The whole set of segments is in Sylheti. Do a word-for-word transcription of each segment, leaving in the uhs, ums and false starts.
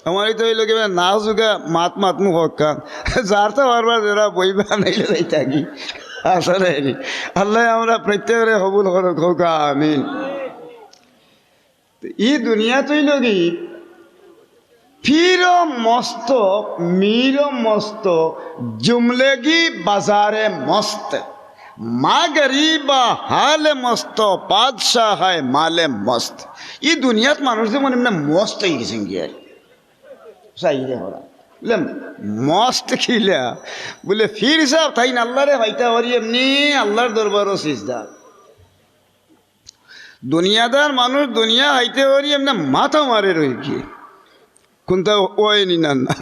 আমার ইতা অইলো কি, মানে, না যোগা মাত মাতমু হক্কা। যার তো বারবার যারা বইবা নাইলে যাইতা কি? আসলে নি। আল্লাহ আমরা প্রত্যেকরে কবুল করুক, কউক্কা আমিন। ই দুনিয়াত অইলো কি, পীর মস্ত, মীর মস্ত, জুমলেগি বাজারে মস্ত, মা গরিবা হালে মস্ত, বাদশাহ হায় মালে মস্ত। ই দুনিয়াত মানুষ যেমন এমনে মস্ত অই গেছইন গিয়া, চাইরে হরা। বুলে, মস্ত কিলা? বুলে, পীর সাব তাইন আল্লাহরে পাইতা পারি এমনে আল্লাহর দরবারো সিজদা। দুনিয়াদার মানুষ দুনিয়া পাইতা পারি এমনে মাথা মারে রইগি। কুনতা অয়নি না, না।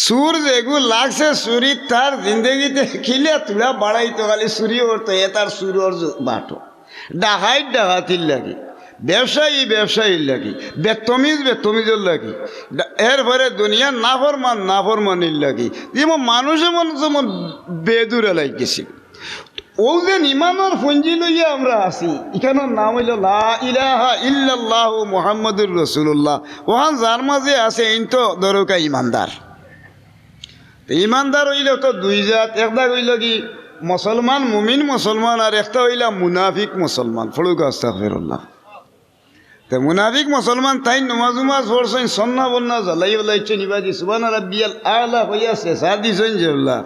চুর যেগু লাগছে চুরিত, তার জিন্দেগিতে কিলা তুলা বাড়াইতো, খালি চুরি করতো, এ তার চুরর বাটো। ডাকাইত ডাকাতির লাগি, ব্যবসায়ী ব্যবসায়ীর লাগি, বেত্তমিজ বেত্তমিজর লাগি, ডা-, এরপরে দুনিয়ার নাফরমান নাফরমানির লাগি। যেমন মানুষ এমন যেমন বেদুরা লাগি গেছে। অউ যে ইমানর পুঞ্জি লইয়া আমরা আছি, ইখানর নাম অইলো লা ইলাহা ইল্লাল্লাহু মুহাম্মাদুর রাসূলুল্লাহ। অখান যার মাঝে আছে, এইন তো দরকা ইমানদার। তে ইমানদার অইলে তো দুই জাত, একটা অইলো কি মুসলমান, মুমিন মুসলমান, আর একটা অইলা মুনাফিক মুসলমান। পড়ুক্কা আস্তাগফিরুল্লাহ। তে মুনাফিক মুসলমান তাইন নমাজ উমাজ পড়ছইন, সন্না বন্না জ্বালাই উলাইছইন, ইবাদি সুবহানা রাব্বিয়াল আলা কইয়া শেষা দিছইন যেবলা।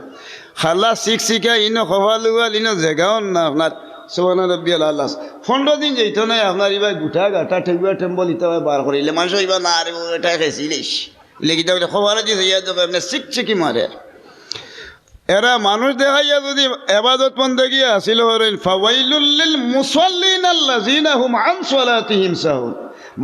খালা শিক শিকা ইনো কপাল উয়াল ইনো জেগাও না আপনার সুবহানা রাব্বিয়াল আলা। পনেরো দিন যাইতো নায় আপনার ইবায় গুটা গাটা ঠেগুয়া টেম্বল ইতা বার করিলে মানুষ ইবা না রে, ও এটা খেয়েছিলিস। বুলে কিতা বুলে, খবরে দিছে, ইয়া তো এমনে চিকচিকি মারে। এরা মানুষ দেখাইয়া যদি এবাদত বন্দেগি হাসিল করেন, ফাওয়াইলুল লিল মুসাল্লিন আল্লাযিনা হুম আন সালাতিহিম সাহুন।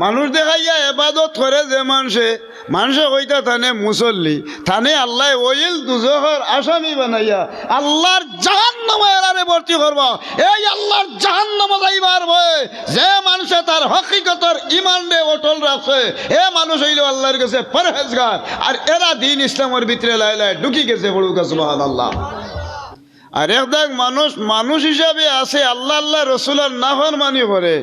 মানুষ দেখাইয়া এবাদত করে যে মানষে, মানষে কইতা তানে মুসল্লি, তানে আল্লায় ওইল দুজখর আসামি বানাইয়া আল্লাহর জাহান্নামে এরারে ভর্তি করবা। এই আল্লাহর জাহান্নামে যাইবার ভয়ে যে মানষে তার হকিকতর ইমানরে অটল রাখছে, এ মানুষ অইলো আল্লাহর গেছে পরহেজগার। আর এরা দ্বীন ইসলামর ভিতরে লায় লায় ঢুকি গেছে, পড়ুক্কা সুবহানাল্লাহ। আর এক দাগ মানুষ, মানুষ হিসাবে আছে, আল্লাহ, আল্লাহ রসুলর নাফরমানি করে।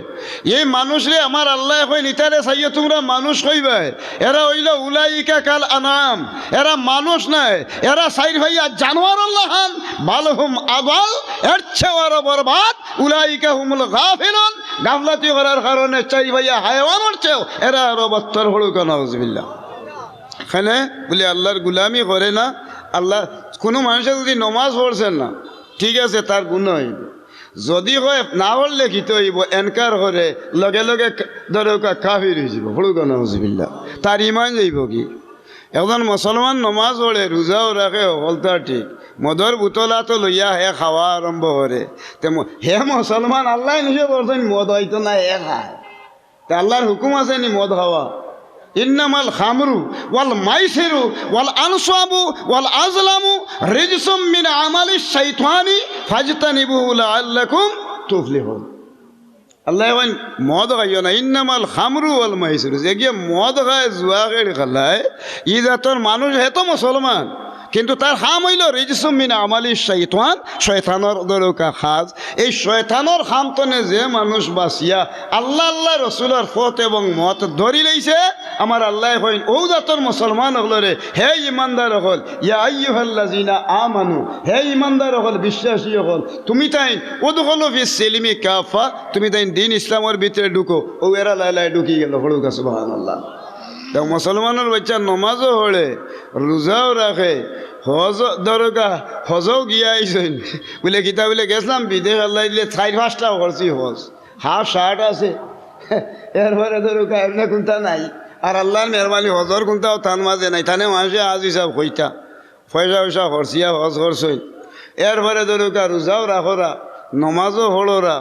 এই মানুষরে আমার আল্লায় কইন, ইতারে চাইও তুমরা মানুষ কইবায়, এরা অইলো উলাইকা কাল আনআম, এরা মানুষ নায়, এরা চাইর পাইয়া জানোয়ারর লাখান, বাল হুম আদাল, এর চেয়েও আরো বরবাদ। উলাইকা হুমুল গাফিলুন, গাফলাতি করার কারণে চাইর পাইয়া হায়ওয়ানর চেয়েও এরা আরো বদতর, পড়ুক্কা নাউজুবিল্লাহ। কেনে বুলে আল্লাহর গুলামি করে না। আল্লাহ, কুনু মানষে যদি নমাজ পড়ছে না, ঠিক আছে, তার গুনা অইবো। যদি কয় না পড়লে কিতা অইবো, এনকার করে, লগে লগে কা-, দরকা কাফির অইযিবো, পড়ুক্কা নাউজুবিল্লাহ, তার ইমান যাইবোগি। একজন মুসলমান নমাজ পড়ে, রোজাও রাখে, হকলতা ঠিক, মদর বোতল আতো লইয়া হে খাওয়া আরম্ভ করে। তে ম-, হে মুসলমান, আল্লায় নিষেধ করছইন মদ খাইতো না, হে খায়। তে আল্লাহর হুকুম আছে নি মদ খাওয়া? ইন্নামাল খামরু ওয়াল মাইসিরু ওয়াল আনসাবু ওয়াল আজলামু রিজসুম মিন আমালিশ শাইতানি ফাজতানিবুহু লাআল্লাকুম তুফলিহুন। আল্লায় কইন, মদ খাইও না, ইন্নামাল খামরু ওয়াল মাইসিরু। যেগিয়ে মদ খায়, জুয়া খেলি খেলায়, ই জাতর মানুষ, হে তো মুসলমান, কিন্তু তার কাম অইলো রিজসুম মিন আমালিশ শাইতান, শয়তানর দরকা কাজ। এই শয়তানর কাম তনে যে মানুষ বাচিয়া আল্লাহ, আল্লাহ রসুলর পথ এবং মত ধরি লইছে, আমার আল্লায় কইন, অউ জাতর মুসলমান অকলরে, হে ইমানদার অকল, ইয়া আইয়ুহাল্লাযিনা আমানু, হে ইমানদার অকল, বিশ্বাসী অকল, তুমি তাইন উদখুলু ফিস সিলমি কাফা, তুমি তাইন দ্বীন ইসলামর ভিতরে ঢুকো। অউ এরা লায় লায় ঢুকি গেলো, পড়ুক্কা সুবহানাল্লাহ। তে মুসলমানর বাইচ্চা নমাজও পড়ে, রোজাও রাখে, হজ দরকা, হজও গিয়া আইছইন। বুলে কিতা বুলে, গেছলাম বিদেশ, আল্লায় দিলে চাইর পাঁচটাও করছি হজ। হাফ শার্ট আছে, এরপরে দরকা এমনে কুনতা নাই। আর আল্লাহর মেহেরবানি হজর কুনতাও তান মাঝে নাই, তানে মানষে আজ হিসাব কইতা। পয়সা উয়সা খরচিয়া হজ করছইন। এরপরে দরকা রোজাও রাখরা, নমাজও পড়রা।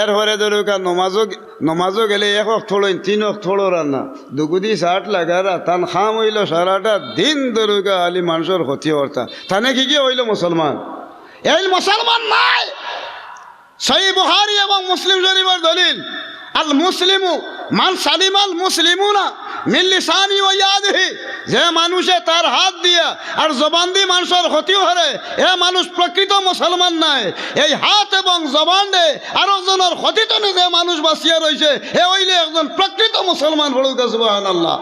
এরপরে দরকা নমাজও, নমাজও গেলে এক অক্ত পড়ইন, তিন অক্ত পড়রা না। দুগুদি শার্ট লাগারা, তান কাম অইলো সারাটা দিন দরকা খালি মানষর ক্ষতি করতা। তানে কিগিয়ে অইলো মুসলমান? এইন মুসলমান নায়। সহিহ বুখারী এবং মুসলিম শরীফর দলিল, আল মুসলিমু মান সালিমাল মুসলিমুনা মিন লিসানি ওয়া ইয়াদিহি। যে মানষে তার হাত দিয়া আর জবান দি মানষর ক্ষতি করে, এ মানুষ প্রকৃত মুসলমান নায়। এই হাত এবং জবান দে আরক জনর ক্ষতি তনে যে মানুষ বাচিয়া রইছে, হে অইলে একজন প্রকৃত মুসলমান। পড়ুক্কা সুবহানাল্লাহ।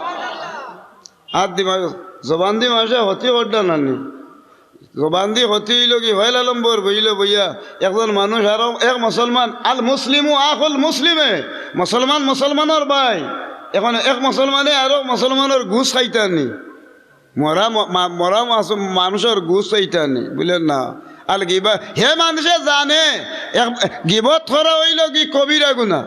আর দি মানুষ, জবান দি মানুষে ক্ষতি করতা নানি। জবান দি ক্ষতি অইলো কি, পয়লা নম্বর বইলো বইয়া, একজন মানুষ আরো এক মুসলমান, আল মুসলিমু আখুল মুসলিমে, মুসলমান মুসলমানর ভাই। এখন এক মুসলমানে আরো মুসলমানর গুস খাইতা নি, মরা ম-, মা-, মরা মাস-, মানুষর গুস খাইতা নি, বুলে না। আল গিবা, হে মানুষে জানে, এক, গিবত করা অইলো কি কবিরা গুনা।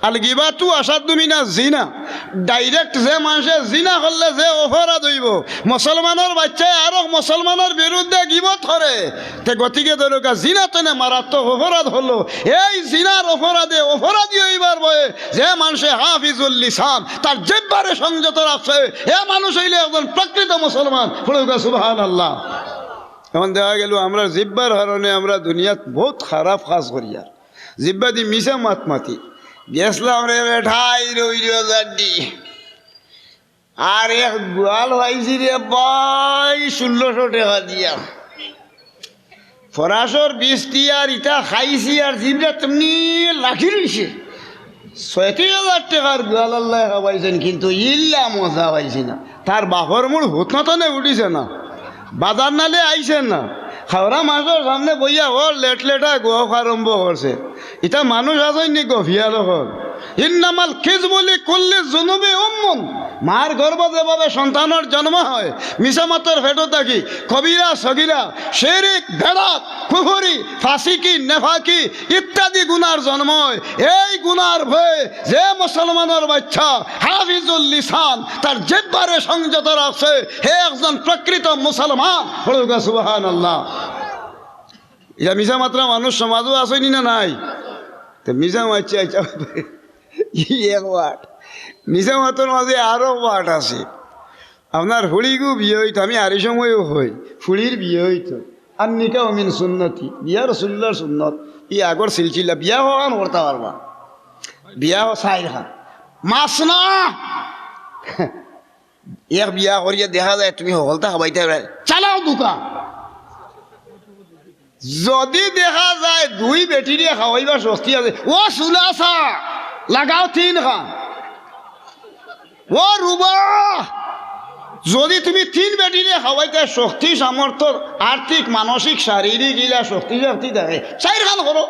আল গিবাতু আশাদ্দু মিনা জিনা। Direct যে মানষে জিনা করলে যে অপরাধ অইবো, মুসলমানর বাইচ্চায় আরক মুসলমানর বিরুদ্ধে গিবত করে, তে গতিকে ধরুকা জিনা তনে মারাত্মক অপরাধ অইলো। এই জিনার অপরাধে অপরাধী অইবার ভয়ে যে মানষে হাফিজুল লিসান, তার জিব্বারে সংযত রাখছে, এ মানুষ অইলে একজন প্রকৃত মুসলমান। পড়ুকা সুবহানাল্লাহ। এখন দেখা গেলো আমরার জিব্বার কারণে আমরা দুনিয়াত বউত খারাপ কাজ করিয়ার। জিব্বা দি মিছা মাত মাতি। গেছলাম রে বেটাই, রইল জাড্ডি। আর এক গোয়াল পাইছি রে ভাই, ষোলোশো টেকা দিয়া। ফরাসর বিষ দিয়া আর ইতা খাইছি আর জিব্বা তেমনি লাঠি রইছে। ছয়ত্রিশ হাজার টেকার গোয়াল আল্লায় খাবাইছইন, কিন্তু ইলা মজা পাইছি না। তার বাপর মুড় হুতনাতনে উঠিছে না, বাজার নালে আইছে না। খাওরা মানষর সামনে বইয়া ওর লেট লেটা গোফ আরম্ভ করছে। ইতা মানুষ আছইন নি গফিয়া দখল। ইন্নামাল কিযবু লিকুল্লি যুনুবি উম্মুন। মার গর্ভ যেভাবে সন্তানর জন্ম হয়, মিছা মাতর পেটো থাকি, কবিরা, সগিরা, শিরিক, বেদাত, কুফরি, ফাসিকি, নেফাকি ইত্যাদি গুনার জন্ম হয়। এই গুনার ভয়ে যে মুসলমানর বাইচ্চা হাফিজুল লিসান তার জিব্বারে সংযত রাখছে, হে একজন প্রকৃত মুসলমান। পড়ুকা সুবহানাল্লাহ। ইটা মিছা মাতরা মানুষ সমাজো আছইন নি না নাই? তে মিছা মাতছে, আচ্ছা, ই এক part। মিছা মাতর মাঝে আরো part আছে। আপনার ফুড়িগু বিয়া অইতো, আমি আরি সময়ও কই, ফুড়ির বিয়া অইতো। আর নিকাহু মিন সুন্নতি, বিয়া রসুলুল্লাহর সুন্নত। ই আগর সিলসিলা, বিয়া অখান করতা পারবা। বিয়া অ চাইরখান। মাসনা। এক বিয়া করিয়া দেখা যায় তুমি হকলতা খাবাইতায় পারো। চালাও দোকান। যদি দেখা যায় দুই বেটিরে খাওয়াইবার শক্তি আছে, ও সুলাসা, লাগাও তিনখান। ও রুবা, যদি তুমি তিন বেটিরে খাওয়াইতায় শক্তি, সামর্থ্য, আর্থিক, মানসিক, শারীরিক ইলা শক্তি, শক্তি থাকে, চাইরখান করো।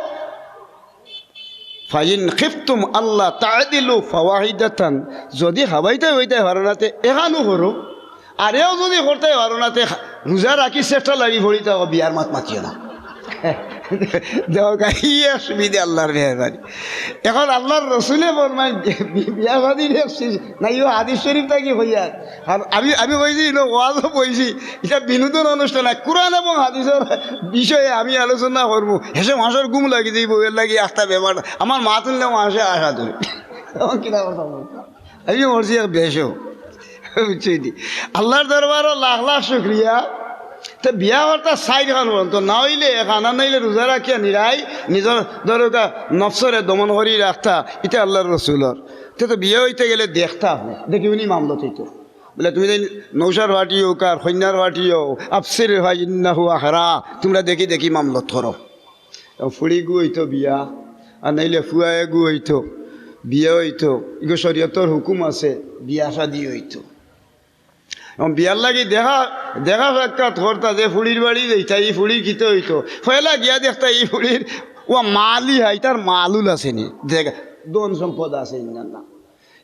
ফাইন খিফতুম আল্লা তা'দিলু ফাওয়াহিদাতান, যদি খাবাইতায় অইতায় পারো না তে এখানও করো, আরেও যদি করতায় পারো না তে রোজা রাখি চেষ্টা লাগি পড়ি থাকো, বিয়ার মাত মাতিও না। দেখো, এই এক সুবিধা আল্লাহর মেহেরবানি। এখন আল্লাহর রসুলে ফরমাইন, বি-, বিয়া শাদির এক সি-, না, ইও হাদিস শরীফ থাকি কইয়ার। আর আমি, আমি কইছি, ইনো ওয়াজও কইছি, ইটা বিনোদন অনুষ্ঠান নায়, কোরআন এবং হাদিসর বিষয়ে আমি আলোচনা করমু। হেষে মানষর ঘুম লাগি যাইবো, এর লাগি একটা ব্যাপার না। আমার মাত হুনলে মানষে আশা ধরে। তখন কিতা কথা বলতো? আমি মরছি এক বেশও। বুঝছইন নি? আল্লাহর দরবারো লাখ লাখ শুকরিয়া। তে বিয়া করতা চাইরখান পর্যন্ত, না অইলে এখান, আর নাইলে রোজা রাখিয়া নিরাই নিজর দরকার নফসরে দমন করি রাখতা, ইটা আল্লাহর রসুলর। তে তো বিয়া অইতে গেলে দেখতা আপনে, দেখি উনি মামলত অইতো। বুলে, তুমি যেন নৌশার পার্টি অউক আর কইন্যার পার্টি অও, আবসির ফাইন্নাহু আহরা, তুমরা দেখি দেখি মামলত করো। এবং ফুড়িগু অইতো বিয়া, আর নাইলে ফুয়াগু অইতো, বিয়া অইতো, ইগু শরীয়তর হুকুম আছে, বিয়া শাদি অইতো। এবং বিয়ার লাগি দেখা, দেখা সাক্ষাৎ করতা যে ফুড়ির বাড়ি যাইতা, ই ফুড়ির কিতা অইতো, পয়লা গিয়া দেখতা ই ফুড়ির ও মালিহা, ইতার মালুল আছে নি, জাগা, ধন সম্পদ আছে নি না, না।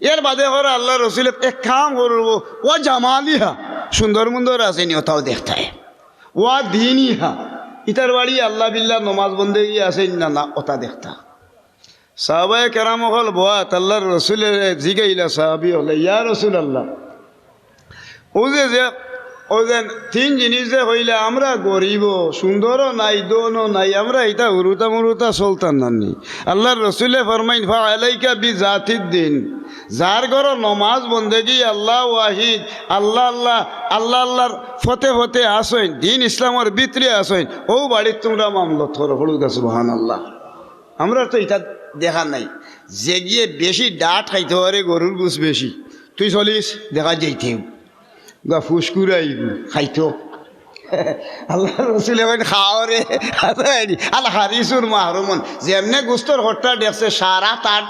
এর বাদে কর আল্লাহর রসুলে এক কাম করবো, ও জামালিহা, সুন্দর মুন্দর আছে নি, ওটাও দেখতায়। ও দিনিহা, ইতার বাড়ি আল্লাহ বিল্লাহ নমাজ বন্দেগি আছে নি না, না, ওটা দেখতা। সাহাবায়ে কেরাম অকল বওয়াত, আল্লাহর রসুলে জিগাইলা সাহাবি অকলে, ইয়া রাসূলুল্লাহ, ও যে, যে, ও যে তিন জিনিস যে কইলা, আমরা গরিব, সুন্দরও নাই, ধনও নাই, আমরা ইতা হুরুতা মুরুতা চলতাম না নি। আল্লাহর রসুলে ফরমাইন, "ফাআলাইকা বিজাতিদ্দিন।" যার ঘরো নমাজ বন্দেগি, আল্লাহ ওয়াহিদ, আল্লাহ, আল্লাহ, আল্লাহ, আল্লাহর ফতে ফতে আছইন, দিন ইসলামর ভিতরে আছইন, ও বাড়িত তুমরা মামলত করো, পড়ুকা সুবহানাল্লাহ। আমরা তো ইতা দেখা নাই। যেগিয়ে বেশি ডাট খাইতো পারে, গরুর গুস বেশি, তুই চলিস, দেখা যাইতে গা ফুসকুরাই খাইতো। আল্লাহর রসুলে কইন, "খাও রে।" আল হারিসুর মাহরুমুন, যেমনে গুস্তর হট্টা দেখছে, সারা তার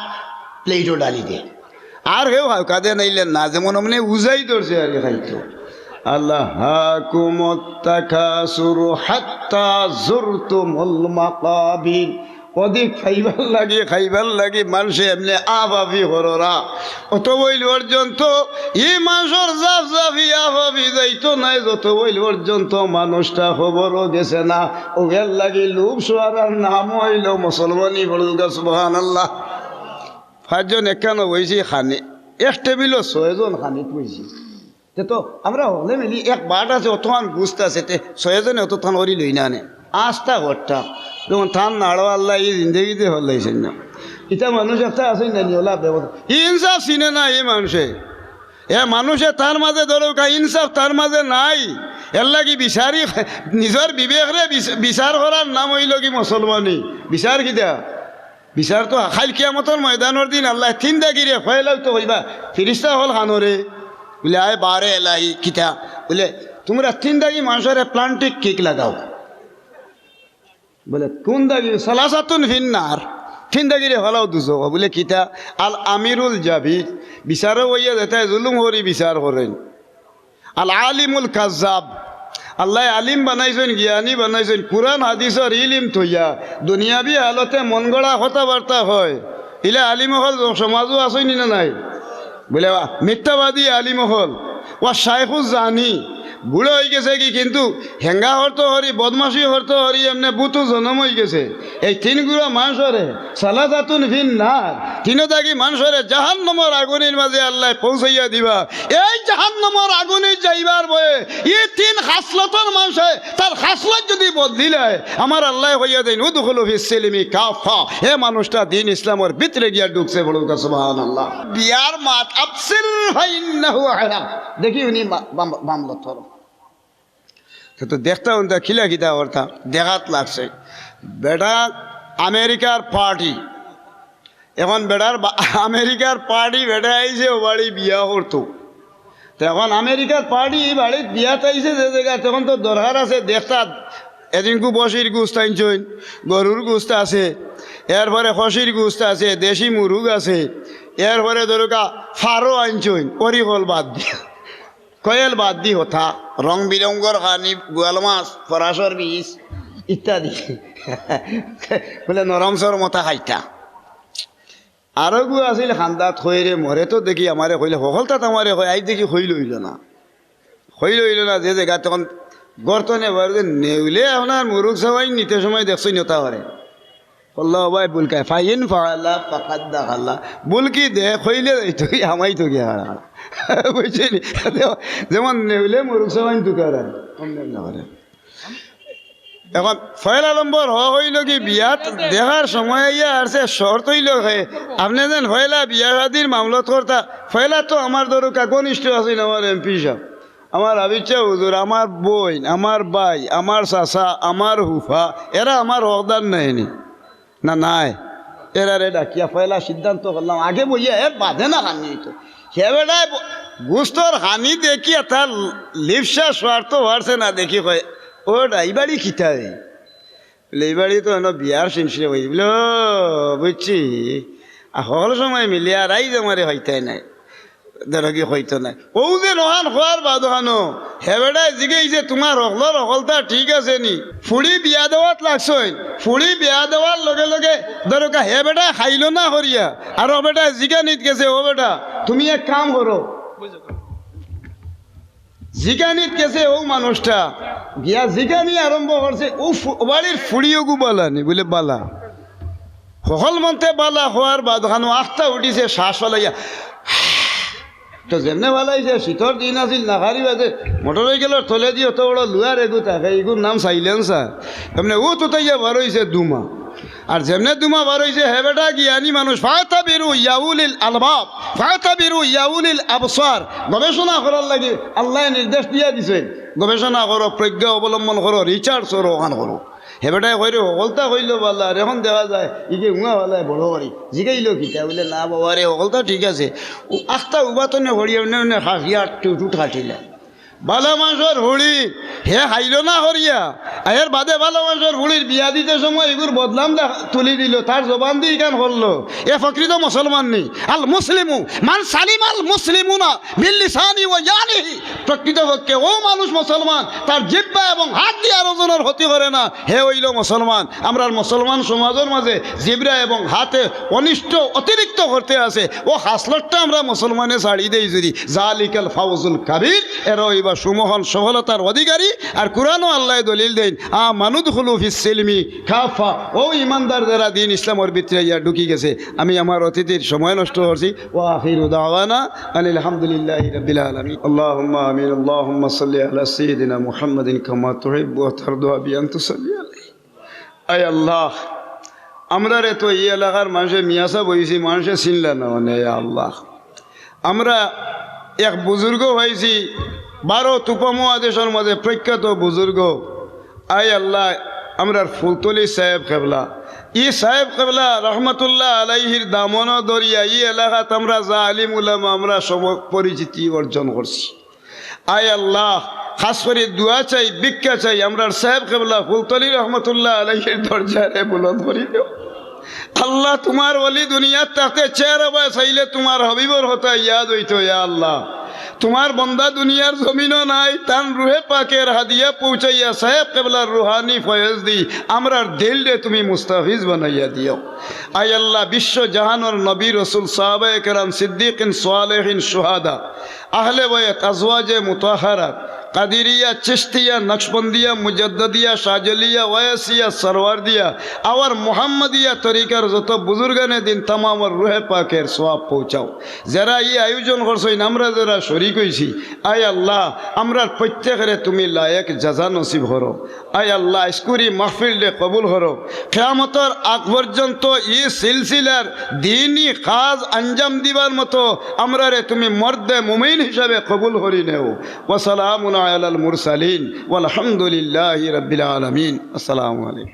প্লেটও ডালি দে। আর কেউ হাউকা দে নাইলে না, যেমন অমনে উজাই ধরছে আর কি খাইতো। আল্লাহ হাকুমুত তাকাসুরু হাত্তা জুরতুমুল মাকাবির। অধিক খাইবার লাগি, খাইবার লাগি মানষে এমনে আফাফি কররা। অত বইল পর্যন্ত ই মানষর জাফ জাফি আফাফি যাইতো নায়, যত বইল পর্যন্ত মানুষটা খবরও গেছে না। অউ এর লাগি লুপ শুয়ারার নাম অইলো মুসলমানি। পড়ুক্কা সুবহানাল্লাহ। পাঁচজন একখানো বইছি খানি, এক টেবিলো ছয়জন খানিত বইছি। তে তো আমরা হকলে মিলি এক বাট আছে, অতখান গুস্ত আছে, তে ছয়জনে অতখান করি লই না নে। আস্তা ঘরটা, যেমন তান নাড়ো আল্লাহ ই জিন্দেগিতে হল্লাইছইন না। ইতা মানুষ একটা আছে না, নিওলা ব্যবস্থা। ইনসাফ চিনে না ই মানষে। এ মানষে তার মাঝে ধরুক্কা, ইনসাফ তার মাঝে নাই। এর লাগি বিচারি, নিজর বিবেকরে বিচ-, বিচার করার নাম অইলো কি মুসলমানি? বিচার কিতা? বিচার তো কাইল কিয়ামতর ময়দানর দিন আল্লায় তিন দাগিরে ফয়লাউ তো কইবা, ফিরিস্তা অকল কানরে। বুলে, "আয় বারে এলাহি, কিতা?" বুলে, "তুমরা তিন দাগি মানষরে প্লান্টিক কিক লাগাও।" বুলে, "কুন দাগি?" "সালাসাতুন ফিন্নার।" তিন দাগিরে ফয়লাও দুজখো। বুলে, "কিতা?" "আল আমিরুল জাবির।" বিচারো বইয়া যেতায় জুলুম করি বিচার করইন। আল আলিমুল কাজ্জাব। আল্লায় আলিম বানাইছইন, জ্ঞানী বানাইছইন, কুরআন হাদিসর ইলিম থইয়া দুনিয়াবি হালতে মনগড়া কথাবার্তা কয়। ইলা আলিম অকল সমাজো আছইন নি না নাই? বুলে, মিথ্যাবাদী আলিম অকল। ওয়া শাইখুজ জানি, বুড়া অইগেছে গি, কিন্তু হেঙ্গা করতো করি, বদমাশি করতো করি, এমনে বুতু জনম অইগেছে। এই তিন গুরা মানষরে, সালাসাতুন ফিন্নার, তিনো দাগি মানষরে জাহান্নামর আগুনির মাঝে আল্লায় পৌঁছাইয়া দিবা। এই জাহান্নামর আগুনে যাইবার ভয়ে ই তিন খাসলতর মানষে তার খাসলত যুদি বদলিলায়, আমার আল্লায় কইয়া দেইন, "উদখুলু ফিস সিলমি কাফা।" হে মানুষটা দিন ইসলামর ভিতরে গিয়া ঢুকছে, পড়ুক্কা সুবহানাল্লাহ। বিয়ার মাত আবসির ফাইন্নাহু আরা। দেখি উনি মা-, বাম-, বামলতর। তে তো দেখতা হুনতা কিলা কিতা করতা, দেখাত লাগছে। বেটা আমেরিকার পার্টি, এখন বেটার বা-, আমেরিকার পার্টি বেটা আইছে অউ বাড়ি বিয়া করতো। তে এখন আমেরিকার পার্টি ই বাড়িত বিয়াত আইছে যে জাগাত, তখন তো দরকার আছে দেখতা, এদিনকু বসির গুস্ত আনছইন, গরুর গুস্ত আছে, এরপরে খসির গুস্ত আছে, দেশি মুরুগ আছে, এরপরে ধরুক্কা ফারো আনছইন, অরি অকল বাদ দিয়া। কয়েল বাদ দি হতা, রং বিরঙ্গর খানি, গুয়াল মাছ, ফরাসর বিষ ইত্যাদি। বুলে, "নরম সরম অতা খাইতা।" আরোগু আছিল খান্দাত, কইরে, "মরে তো দেখি আমারে কইলে, হকলতাত আমারে কয়, আইজ দেখি কইল অইলো না।" কইল অইলো না, যে জাগাত তখন গর্ত নেবার যে নেউলে আপনার মুরুগ সাবাইন নিতে সময় দেখছইন অতা করে। কইলা, "ও ভাই, বুলকায়, ফাইন ফাআলা ফাকাদ দাখালা।" বুলকি দে, কইলে যাইতো, ই হামাইতো গিয়া হারা। বুঝছইন নি? যেমন নেউলে মুরুগ সাবাইন তুকার আর। অমনে না করে। এখন পয়লা নম্বর হক অইলো কি, বিয়াত দেখার সময় আইয়া আর সে শর্ত অইলো হে, আপনে যেন পয়লা বিয়া শাদির মামলত করতা, পয়লা তো আমার ধরুক্কা ঘনিষ্ঠ আছইন আমার এমপি সাব, আমার হাফিজ সাব হুজুর, আমার বইন, আমার ভাই, আমার চাচা, আমার ফুফা, এরা আমার হকদার নায় নি? না, নায়। এরারে ডাকিয়া পয়লা সিদ্ধান্ত করলাম, আগে বইয়া এর বাদে না খানি অইতো। হে বেটায় ব-, গুস্তর খানি দেখিয়া তার লিপসা স্বার্থ বাড়ছে না দেখি কয়, "ও বেটা, ই বাড়ি কিতা রে?" বলে, "ই বাড়ি তো এনো বিয়ার সিনসিনে বইছে।" বলে, "ও, বুঝছি। আর হকল সময় মিলিয়া আর আইজ আমারে হইতায় নায়।" ধরো কি হইতো নায়। অউ যে নহান খোয়ার বাদ অখানো, হে বেটায় জিগাইছে, "তুমার হকলর হকলতা ঠিক আছে নি?" ফুড়ি বিয়া দেওয়াত লাগছইন, ফুড়ি বিয়া দেওয়ার লগে লগে ধরুক্কা হে বেটায় খাইলো না করিয়া, আর অউ বেটায় জিগানিত গেছে, "ও বেটা, তুমি এক কাম করো।" জিগানিত গেছে অউ মানুষটা, গিয়া জিগানি আরম্ভ করছে, "অউ ফু-, বাড়ির ফুড়ি অগু বালা নি?" বুলে, "বালা।" হকল মন্তে বালা খোয়ার বাদ অখানো আখতা উঠিছে, শ্বাস ফালাইয়া। তো যেমনে ফালাইছে, শীতর দিন আছিল, নাখারি বাজে, মোটর সাইকেলর তলেদি অত বড় লুয়ার এগু থাকে, ইগুর নাম সাইলেন্সার। এমনে উত উতাইয়া বার অইছে ধুমা। আর যেমনে ধুমা বার অইছে, হে বেটা জ্ঞানী মানুষ, "ফাতাবিরু ইয়া উলিল আলবাব, ফাতাবিরু ইয়া উলিল আবসার।" গবেষণা করার লাগি আল্লায় নির্দেশ দিয়া দিছে, "গবেষণা করো, প্রজ্ঞা অবলম্বন করো, research করো, অখান করো।" হে বেটায় কইরে, "হকলতা কইলো বালা, আর এখন দেখা যায় ইগে উঙা বালায় বড় করি।" জিগাইলো কিতা? বুলে, "না বাবা রে, হকলতা ঠিক আছে।" অউ আখতা উবাতনে করি এমনে এমনে খাসিয়া টুটুট খাটিলা। বালা মানষর ফুড়ি, হে খাইলো না করিয়া, এর বাদে ভালা মানষর ফুড়ির বিয়া দিতে সময় ইগুর বদনাম দেখ-, তুলি দিল, তার জবান দি ইখান করলো। এ প্রকৃত মুসলমান নি? আল মুসলিমু মান সালিমাল মুসলিমুনা মিন লিসানি ওয়া ইয়াদিহি। প্রকৃতপক্ষে অউ মানুষ মুসলমান, তার জিব্বা এবং হাত দিয়া আরো জনর ক্ষতি করে না, হে অইলো মুসলমান। আমরার মুসলমান সমাজর মাঝে জিব্বা এবং হাতে অনিষ্ট অতিরিক্ত করতে আছে, অউ খাসলতটা আমরা মুসলমানে ছাড়ি দেই যদি, জালিকাল ফাউজুল কাবীর, এরা অইবা সুমহান সফলতার অধিকারী। আর কুরআনো আল্লায় দলিল দেইন, আমানুদখুলু ফিস সিলমি কাফা, অউ ইমানদার যেরা দিন ইসলামর ভিতরে আইয়া ঢুকি গেছে। আমি আমার অতিথির সময় নষ্ট করছি। ওয়া আখিরু দাওয়ানা আনিল হামদুলিল্লাহি রাব্বিল আলামিন। আল্লাহুম্মা আমিন। আল্লাহুম্মা সাল্লি আলা সাইয়্যিদিনা মুহাম্মাদিন কামা তুহিব্বু ওয়া তারদা বি আন তুসাল্লি আলাইহি। আয় আল্লাহ, আমরারে তো ই এলাকার মানষে, মিয়াসাব অইছি, মানষে চিনলা না অনে, ইয়া আল্লাহ। আমরা এক বুজুর্গ পাইছি, ভারত উপমহাদেশর মাঝে প্রখ্যাত বুজুর্গ। আয় আল্লাহ, আমরার ফুলতলি সাহেব কেবলা, ই সাহেব কেবলা রহমতুল্লাহ আলাইহির দামনো ধরিয়া ই এলাকাত আমরা যা আলিম উলামা আমরা সব পরিচিতি অর্জন করছি। আয় আল্লাহ, খাস করি দোয়া চাই, ভিক্ষা চাই, আমরার সাহেব কেবলা ফুলতলি রহমতুল্লাহ আলাইহির দরজারে বুলন্দ করি দেও। আল্লাহ, তুমার ওলি দুনিয়াত থাকতে চেহারা বায় চাইলে তুমার হাবিবর কথা ইয়াদ অইতো, ইয়া আল্লাহ। তুমার বন্দা দুনিয়ার জমিনো নাই, তান রুহে পাকের হাদিয়া পৌঁছাইয়া সাহেব কেবলার রুহানি ফয়েজ দি আমরার দিলরে তুমি মুস্তাফিজ বানাইয়া দিও। আয় আল্লাহ, বিশ্ব জাহানর নবী, রসুল, সাহাবায়ে কেরাম, সিদ্দিকিন, সালেহিন, শুহাদা, আহলে বায়াত, আজওয়াজে মুতাহহারাত, কাদিরিয়া, চিশতিয়া, নকশবন্দিয়া, মুজাদ্দদিয়া, শাজলিয়া, ওয়াইসিয়া, সরওয়ারদিয়া, আবার মুহাম্মদিয়া তরিকার যত বুজুর্গানে দিন, তামামর রুহে পাকের সওয়াব পৌঁছাও। যেরা ই আয়োজন করছইন, আমরা যেরা শরিক অইছি, আয় আল্লাহ, আমরার প্রত্যেকরে তুমি লায়েক জাযা নসিব করো। আয় আল্লাহ, আইজকুর ই মাহফিলরে কবুল করো। কিয়ামতর আগ পর্যন্ত ই সিলসিলার দিনি কাজ আঞ্জাম দিবার মতো আমরারে তুমি মর্দে মুমিন হিসাবে কবুল করি নেও। ওয়া সালামুন আলাল মুরসালিন ওয়াল হামদুলিল্লাহি রাব্বিল আলামিন। আসসালামু আলাইকুম।